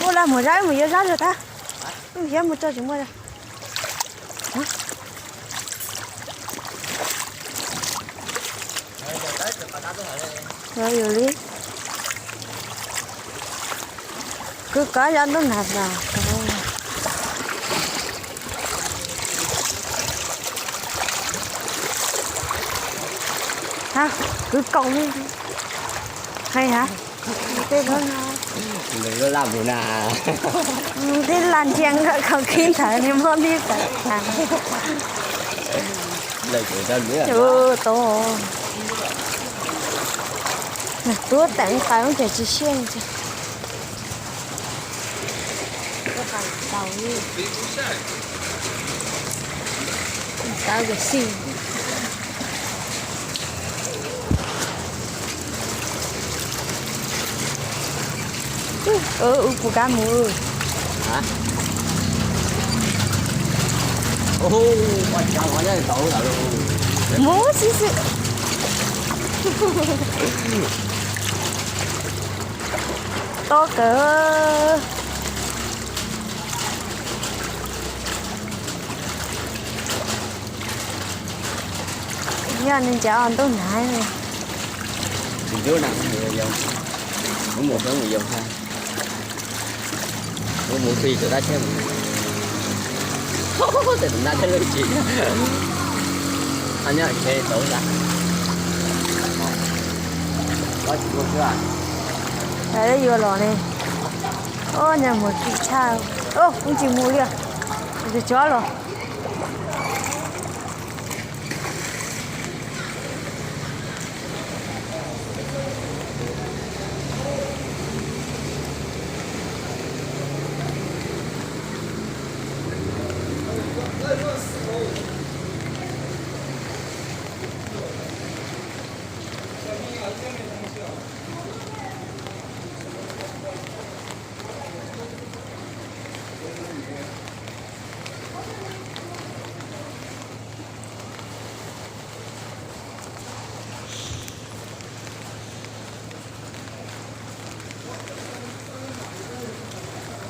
Ua laj mus zab, mus yuav zab zog tag. Wb mus thiab mus tso tsis muaj. Yog li, kwv kov cov ntuj nag los. Ha, kwv kaus li. Qhov hab, tej lab na, tej lab ntsia nkawd khav khib ntawd li muab neb tawm tas. Tod, tub teem qaws ces tsis siab. Tau tias xij. Wb puas kam mus? Mus xwb xwb. Tob kawg. Yog nws ncav ntuj nag. Tsis ntub na, mus mus mus yog. Mus mus txij tus dab tsheb mus. Tej tus dab tsheb lub tsis. Nyob tsev tau ntag. Los tsis mus xwb. Yuav los ne. Ob, nyob mus tsis tshaj. Ob, kuv tsis mus li. Tus tsov los.